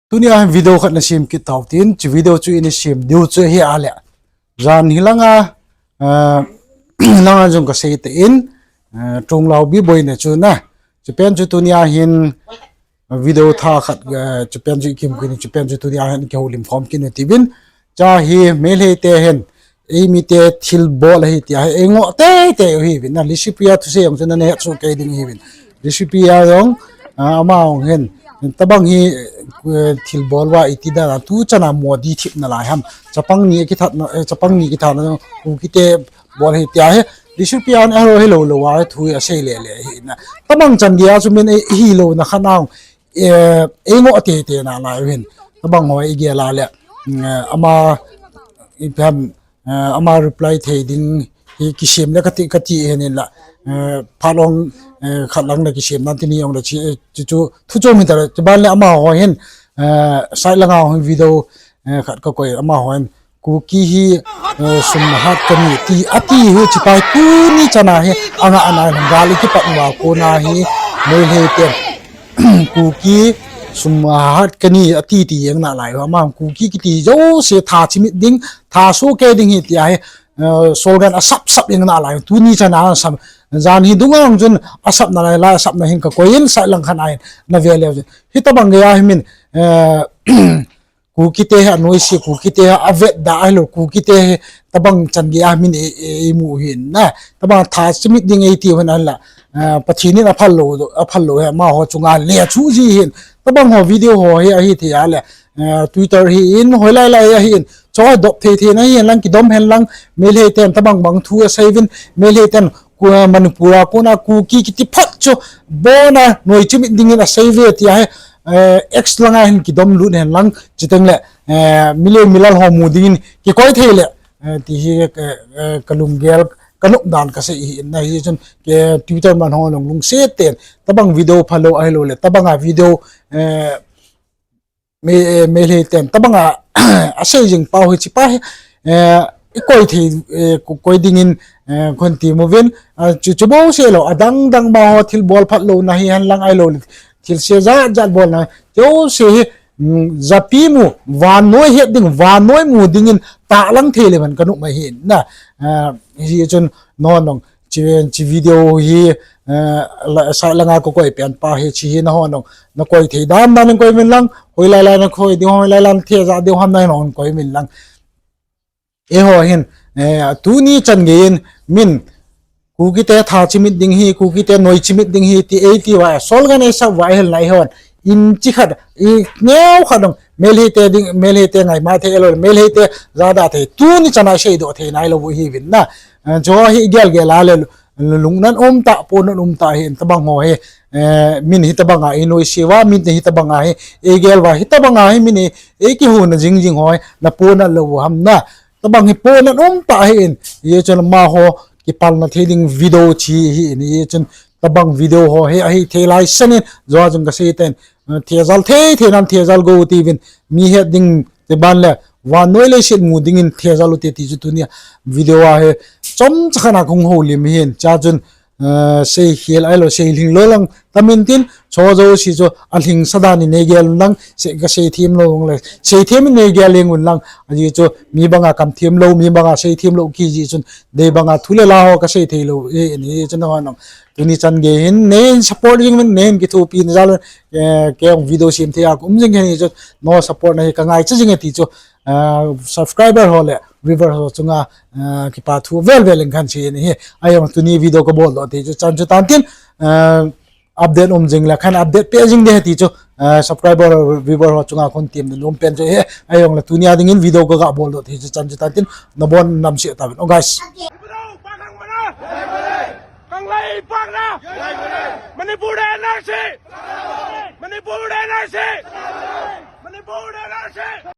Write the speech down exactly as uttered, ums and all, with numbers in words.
Tunia video khat na sem kit tau tin, hiche video chu ina sem diu chu hi ale. Jan hi langa, eh, langa jong ka sei te in, eh, Chonglao Biboina chu na. Hiche pen chu tunia hin, eh, video tha khat, eh, hiche pen chu i kim kit in, hiche pen chu tunia hin kihoulim khom kit in ati uvin. Hiche hi Meitei te hin, eimi te thilbol ahi tia hi, eingoh teitei u ahi uvin. Na Lishipia thusei jong chu na het soh kei ding ahi uvin. Lishipia jong, ah, ama jong hin, tabang hi, eh, thilbol uva iti dan a, tu chan a Modi thepna lai ham. Chapang ni kithat na, eh, chapang ni kithat na, Kuki te bol ahi tia hi. Lishipia in alo hilou lou a, thu asei lele ahi na. Tabang chan gei a chu min, eh, hilou na khat na jong, eh, eingoh teitei nalai u ahin. Tabang ho i gel a le, mm, eh, ama, ipi ham, eh, ama reply thei ding hi kisem le kati, kati ahin la, eh, phalong, eh, khat lang le kisem nan tini jong le chi, eh, chu, chu, thu chom hin ta le, chuban le ama ho hin, eh, side langa hin video, eh, khat ka koi ama ho hin, Kuki hi, eh, sum hat kani ti, ati hi hiche pa hi tuni chan a hi, anga ana hin gal i kipat uva kona hi, Meitei te. Kuki sum hat kani ati ti jeng nalai u. Ama Kuki kiti jouse tha chimit ding, tha soh kei ding ahi tia hi, eh, slogan asap sap jeng nalai u. Tuni chan a asap, jan hi dunga jong chun asap nalai, la asap na hin ka koi in side lang khat a hin na ve leu chun. Hitabang gei a hi min, eh, Kuki te hi anoise, Kuki te hi avetda ahilou, Kuki te hi tabang chan gei a min e, e, eimu u ahin na. Tabang tha chimit ding eiti u ahin la, ah, Pathen in aphal lou, aphal lou hi amaho chunga le chu ji ahin. Tabang ho video ho hi ahi thei a le, ah, Twitter hi in, hoilai lai ahi in. Chu dop thei thei na hi hen lang, kidom hen lang, Meitei ten tabang bang thu asei uvin, Meitei ten Ku-, Manipur a kona Kuki kiti phat chu bona noi chimit dingin asei uve tia hi, eh, X langa hin kidom lut hen lang, chuteng le, eh, milei milal ho mu dingin kikoi thei le, eh, ti hi, eh, eh, ka lunggel, ka nop dan ka sei ahi na. Hichun, ke Twitter man ho jong lungset ten, tabang video phalou ahilou le, tabang a video, eh, Me, eh, Meitei ten tabang a, asei jing pau hiche pa hi, eh, i koi thei, eh, ko-, koi dingin, eh, kon ti uvin, ah, chu, chu bouseh lou, adang dang bang ho thilbol phat louna hi hen lang ahilou le, thilse jat jat bolna, jouse hi, mm, japi mu, vannoi het ding, vannoi mu dingin tahlang thei le man ka nop mai ahi na, ah, hichun non nong, Hiche, hiche video hi, eh, la, side langa ka koi pen pa hi, hiche hi nahon jong, na koi thei dan dan in koi uvin lang, hoilai lai na koi diu, hoilai lai na thejal diu ham na hin hon koi uvin lang. Eiho hin, eh, tuni chan gei in min, Kuki te tha chimit ding ahi, Kuki te noi chimit ding ahi, ti eiti uva, slogan eisap uva ahile eihon, inchi khat, i neo khat jong, Meitei te ding, Meitei te ngaima thei lou, Meitei te jada thei, tuni chan a seidoh thei nailou u ahi uvin na. Eh, chu hi gel gel a le, lungnan um tah, ponat um tah hi, tabang ho hi, eh, min hitabang a einoise uva, min hitabang a hi, eigel uva, hitabang a hi, min hi, eikihou na jing jing ho hi, na ponat lou u ham na. Tabang hi ponat um tah ahi in, hichun amaho kipalna thei ding video chu ahi in, hichun tabang video ho hi, ahi thei lai san in, jo jong ka sei ten, eh, thejal thei, thei nan thejal go u ti uvin, mi het ding te ban le, vannoi leiset mu dingin thejal u te ti chu tunia video a hi, chomcha khat na kong houlim ahin, hichun, eh, seikhel ahilou, seilhing lou lang, tamin tin, chu jouse chu, alhingsa dan in neigel un lang, sei, ka seithem lou le, seithem in neigel jeng un lang, ajeh chu, mi banga kamthem lou, mi banga seithem lou, kiji chun, dei banga thu le la ho ka sei thei lou, eh, ni chun nahon jong, Tuni chan gei hin, neihin support jing uvin, neihin kithopi na jal un, eh, kei jong video sem thei a ka um jing ahi in chu, na support na hi ka ngaicha jing e ti chu, eh, subscriber ho le viewer ho chunga, eh, kipa thu vel vel in kahin sei in ahi. Ahi jong tuni video ka boldoh thei chu chan chu tan tin, eh, update um jing le kahin update peh jing ding ahi ti chu, eh, subscriber viewer ho chunga kon temna nom pen chu ahi. Ahi jong le tunia dingin video ka ga boldoh thei chu chan chu tan tin, nabon namse tauvin. Oh guys. Kanglei Pakna! Manipur NRC! Manipur NRC! Manipur NRC!